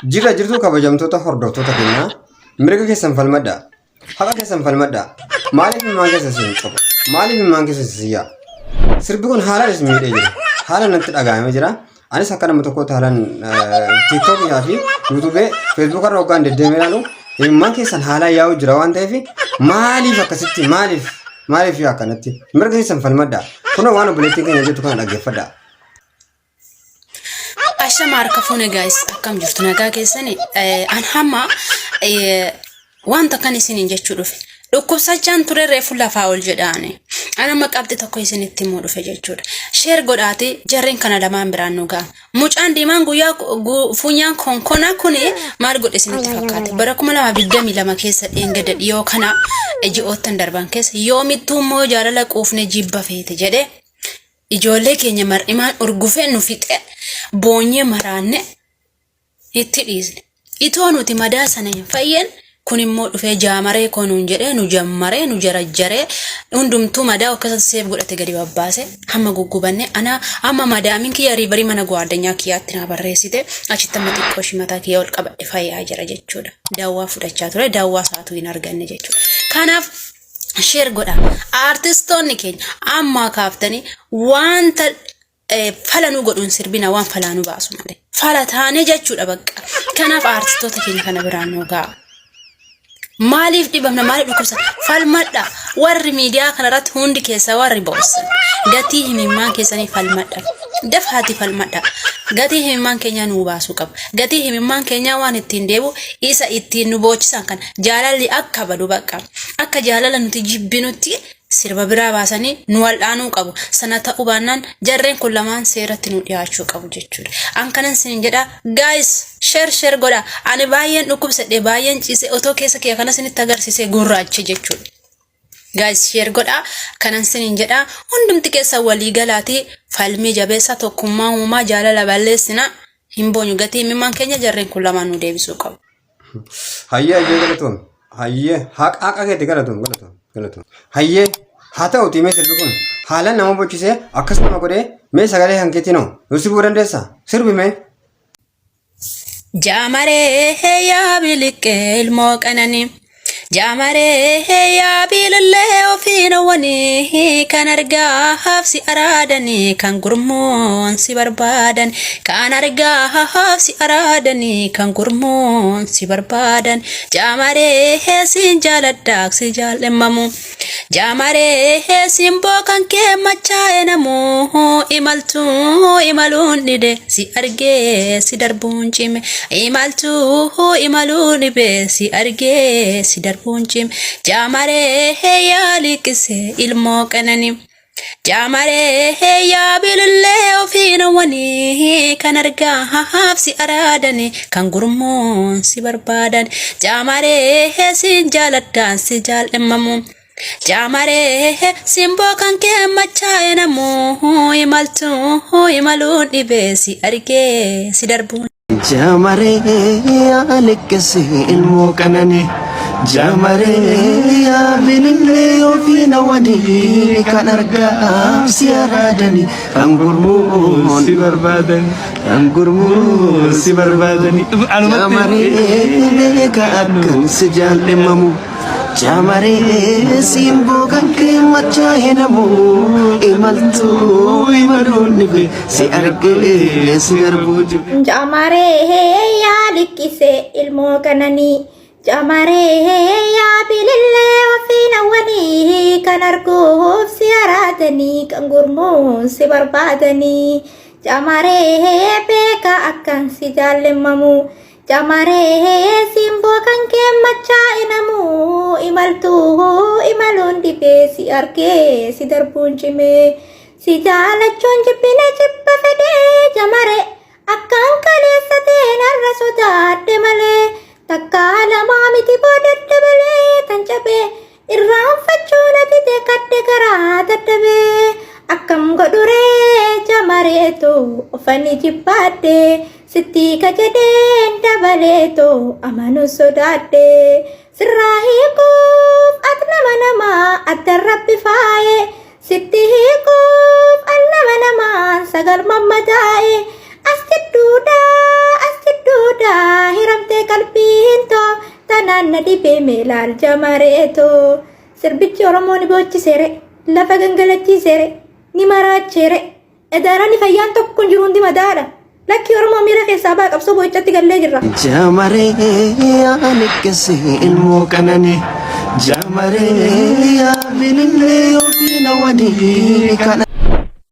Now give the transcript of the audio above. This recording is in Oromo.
Jirra jirtuu kabajamtoota hordoftoota keenyaa mirga keessan falmadhaa. Haqa keessan falmadhaa. Maaliif imimmaan keessa isin coba? Maaliif imimmaan keessa isin yaa? Sirbi kun haalaan isin miidhee jira. Haalaan natti dhaga'amee jira. Anis akka nama tokkootti haalaan tiiktookiyaa fi yuutuubee feesbuuk irra hoggaan deddeemee ilaalu imimmaan keessan haalaan yaa'u jira waan ta'eef maaliif akkasitti maaliif maaliif yaa akkanatti mirga keessan falmadhaa. Kunoo waan obboleettiin keenya jettu kana dhaggeeffadhaa. Ashama harka fuune guys, akkam jirtu? Nagaa keessani? An hamma wanta kan isiniin jechuu dhufe, dhukkubsachaan ture, reefu lafaa ol jedhaani. An amma qabxi tokko isinitti himuu dhufe jechuudha. Share godhaati jarreen kana lamaan biraan nu ga'a. Mucaan diimaan guyyaa funyaan konkonaa kuni maal godhe isinitti fakkaate? Bara 2022 keessa, dheengada dhiyoo kana, ji'oottan darban keessa, "Yoomittuu immoo jaalala quufne jibba feete" jedhee ijoollee keenya mar'imaan urgufee nu fixe. Boonyee maraanne, itti dhiisne. Itoo nuti madaa sana hin fayyeen kun immoo dhufee "Jaamaree koo" nuun jedhee nu jammaree, nu jarajjaree, hundumtuu madaa akkasatti seef godhate gadi babbaase. Hamma guggubanne. Ana amma madaamiin kiyya riibarii mana gwaaddanyaa kiyyaatti naa barreessite. Achitti amma xiqqoo ishii mataa kiyya ol qabadhe fayyaa jira jechuudha. Daawwaa fudhachaa ture, daawwaa isaatuu hin arganne jechuudha. Kanaaf share godha. Aartistoonni keenya ammaa kaaftanii wanta fala nu godhuun sirbina, waan falaa nu baasu malee. Fala taanee jechuudha bakka. Kanaaf aartistoota keenya kana biraan nu ga'a. Maaliif dhibamna? Maaliif dhukkubsa? Falmadha. Warri miidiyaa kanarratti hundi keessa warri boossan. Gatii himimmaan keessanii falmadha. Dafaati falmadha. Gatii himimmaan keenyaa nuu baasuu qaba. Gatii himimmaan keenyaa waan ittiin deebu isa ittiin nu boochisan kana jaalalli akka badu bakka. Akka jaalala nuti jibbinutti sirba biraa baasanii nu wal'aanuu qabu. Sana ta'uu baannaan jarreen kun lamaan seeratti nu dhiyaachuu qabu jechuudha. An kanan isin jedha guys, share share godha. Ani baay'een dhukkubsadhe, baay'een ciise, otoo keessa kiyya kana isinitti agarsiise gurraacha jechuudha. Guys, share godha. Kanan isiniin jedha, hundumti keessa walii galaati falmii jabeessa, tokkummaa uumaa, jaalala balleessina hin boonyu. Gatii himimmaan keenya jarreen kun lamaan nu deebisuu qabu. Hayyee, hayyee, galatoom. Hayyee, haqa haqa keetti galatoom, galatoom, galatoom. Hayyee, haa ta'uti, mee sirbi kun haalaan nama bochisee akkas nama godhee, mee sagalee kan keetiin hoo nu sirbuu dandeessaa? Sirbi mee. Jaamaree yaa biliqqee ilmoo qananii. Jaamaree yaa biilallee ofiin hawwanii, kan argaaf si araadanii, kan gurmuun si barbaadan, kan argaaf si araadanii, kan gurmuun si barbaadan. Jaamaree siin jaaladhaa si jaal'emmamu. Jaamaree simboo kan kee machaa'e namuu, imaltuu imaluun dhide si argee si darbuun cime, imaltuu imaluun dhibe si argee si darbuun cime. Jaamaree yaa liqise ilmoo qananii. Jaamaree yaa bilillee ofiin hawwanii, kan argaaf si araadanii, kan gurmuun si barbaadan. Jaamaree siin jaaladhaan si jaal'emmamu. Jaamaree simboo kan kee machaa'e namuu, imaltuu imaluun dhibee si argee si darbuun. Jaamaree yaa liqqise ilmoo qananii. Jaamaree yaa bilillee ofiin hawwanii, kan argaaf si araadanii, kan gurmuun si barbaadani, kan gurmuun si barbaadani. Jaamaree beeka akkan si jaal'emamu. Jaamaree simboo kan kee machaa'e namuu, imaltuu imaluun dhibe si argee si darbuu jibe. Jaamaree yaa liqqise ilmoo qananii. Jaamaree yaa bilillee ofiin hawwanii, kan arguuf si araadanii, kan gurmuun si barbaadanii. Jaamaree beeka akkan si jaallemmamu. Jaamaree simboo kan kee machaa'e namuu, imaltuu imaluun dhibee si argee si darbuun cimee. Si jaalachuun jibbine jibba fedhee jamaree. Akkaan kaleessa ta'een har'a sodaadhe malee, takkaa lamaa miti booda dabalee tan cabee, irraanfachuu na dide kadde garaa dadhabee. Akkam godhuree jamareetu ofani jibbaadhe, sitti ka jedheen dabaleetu amanu sodaadhe. Sirraa hiikuuf at nama namaa addan rabbi faaye, sitti hiikuuf an nama namaan sagal mammadaa'e. As jidduudha, as jidduudha. Garaan na dhibee meelaal jamareetoo. Sirbichi Oromoo ni boochiseere, lafa gangalachiiseere, ni maraacheere. Edaaraan fayyaan tokko hin jiru hundi madaadha. Lakki Oromoo miira keessaa baa qabsoo boo'ichatti gallee jirra. Jamaree yaa liqqise ilmoo qananii Jamaree yaa bilillee ofiin hawwanii kana.